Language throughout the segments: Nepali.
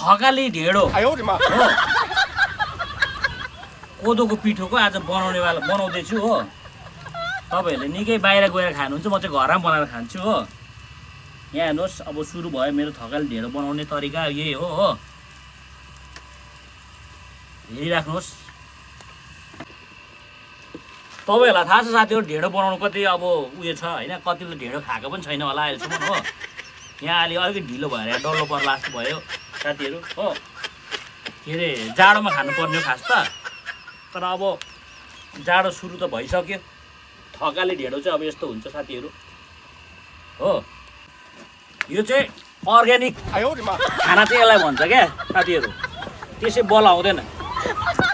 थकाली ढेँडो कोदोको पिठोको आज बनाउँदैछु हो। तपाईँहरूले निकै बाहिर गएर खानुहुन्छ, म चाहिँ घरमा बनाएर खान्छु हो। यहाँ हेर्नुहोस्, अब सुरु भयो मेरो थकाली ढेँडो बनाउने तरिका यही हो। हेरिराख्नुहोस्। तपाईँहरूलाई थाहा छ साथीहरू, ढेँडो बनाउनु कति अब उयो छ होइन, कतिले ढेँडो खाएको पनि छैन होला अहिलेसम्म हो। यहाँ अलि अलिकति ढिलो भएर डल्लो पर्ला जस्तो भयो साथीहरू हो। के अरे जाडोमा खानुपर्ने हो खास त, तर अब जाडो सुरु त भइसक्यो। थकाली ढेँडो चाहिँ अब यस्तो हुन्छ साथीहरू हो। यो चाहिँ अर्ग्यानिक खाना चाहिँ यसलाई भन्छ क्या साथीहरू, त्यसै बल आउँदैन।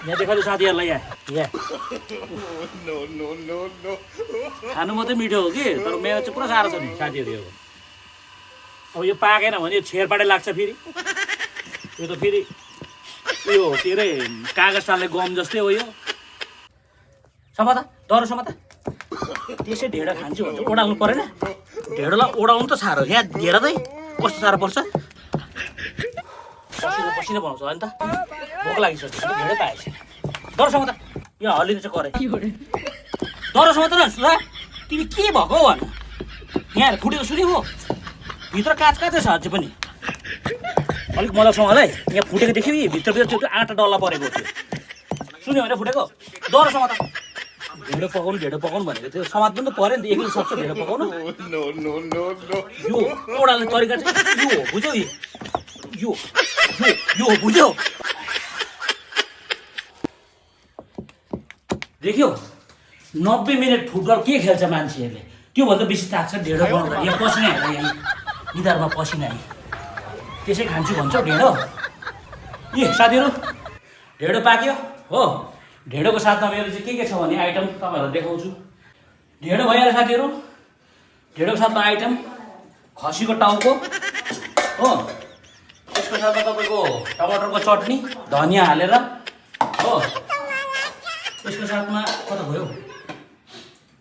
यहाँ देखाउँछु साथीहरूलाई, यहाँ खानु मात्रै मिठो हो कि, तर मेरो चाहिँ पुरा साह्रो छ नि साथीहरू। यो अब यो पाकेन भने यो छेरपाटे लाग्छ फेरि। यो त फेरि उयो के अरे कागज टाल्ने गम जस्तै हो यो। समाता डर समाता, त्यसै ढेँडो खान्छु भन्छ, ओडाल्नु परेन। ढेँडोलाई ओडाउनु त साह्रो, यहाँ ढेँडो चाहिँ कस्तो साह्रो पर्छ। पसिना पसिना बनाउँछ होइन त, भोक लागिसक्यो, ढेँडो त आएछ। डर समाता, यो हल्लिनु चाहिँ करे। डर समाता न सुधा, तिमी के भएको हो भन। यहाँ फुटेको सुन्यो हो, भित्र काच काचै छ अझै पनि। अलिक मजासँग है, यहाँ फुटेको देख्यो कि भित्र त्यो आँटा डल्ला परेको थियो। सुन्यो भने फुटेको डर समाता। ढेँडो पकाउनु भनेको थियो, समात्नु त पऱ्यो नि त, एक्लै सक्छ ढेँडो पकाउनु। यो ओडाल्ने तरिका चाहिँ यो हो, बुझ्यौ? यो बुझ्यौ? देख्यो 90 मिनट फुटबल के खेल्छ मान्छेहरूले, त्योभन्दा बेसी ताक्छ ढेँडो बनाउँदा। यहाँ पसिना हेर्दा, यहाँ निधारमा पसिना आयो, त्यसै खान्छु भन्छ ढेँडो। ए साथीहरू, ढेँडो पाक्यो हो। ढेँडोको साथमा मेरो चाहिँ के छ भने आइटम तपाईँहरूलाई देखाउँछु। ढेँडो भइहाल्यो साथीहरू। ढेँडोको साथमा आइटम खसीको टाउको हो, त्यसको साथमा तपाईँको टमाटरको चटनी, धनियाँ हालेर हो। त्यसको साथमा कता भयो,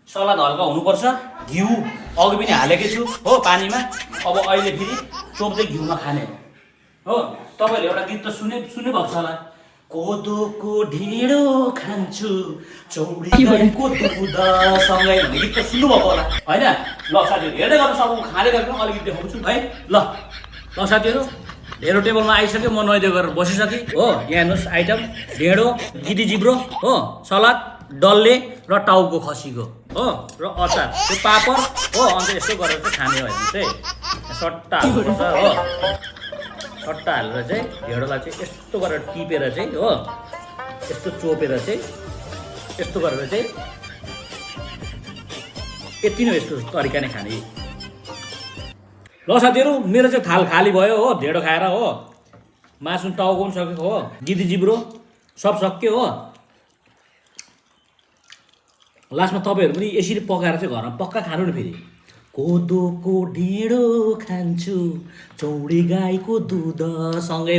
सलाद हल्का हुनुपर्छ। घिउ अघि पनि हालेकै छु हो पानीमा, अब अहिले फेरि चोप्दै घिउमा खाने हो। तपाईँहरूले एउटा गीत त सुन्नु भएको छ होला, कोदोको ढेँडो खान्छु चौडी गाईको दुधसँगै भन्ने गीत त सुन्नुभएको होला होइन। ल साथीहरू हेर्दै गर्नु, सब खाँदै गर्नु, अलिकति देखाउँछु है। ल साथीहरू, ढेँडो टेबलमा आइसक्यो, म नुहाइदियो गरेर बसिसकेँ हो। यहाँ हेर्नुहोस् आइटम, ढेँडो, गिदी जिब्रो हो, सलाद, डल्ले र टाउको खसीको हो, र अचार, त्यो पापड हो। अन्त यसो गरेर चाहिँ खाने हो भने चाहिँ सट्टा हाल्नुपर्छ हो। सट्टा हालेर चाहिँ ढेँडोलाई चाहिँ यस्तो गरेर टिपेर चाहिँ हो, यस्तो चोपेर चाहिँ यस्तो गरेर चाहिँ यति नै, यस्तो तरिका नै खाने। ल साथीहरू, मेरो चाहिँ थाल खाली भयो हो ढेँडो खाएर हो। मासु टाउको पनि सकेको हो, गिदी जिब्रो सब सक्यो हो। लास्टमा तपाईँहरू पनि यसरी पकाएर चाहिँ घरमा पक्का खानु नि फेरि। कोदोको ढेँडो खान्छु चौडी गाईको दुधसँगै।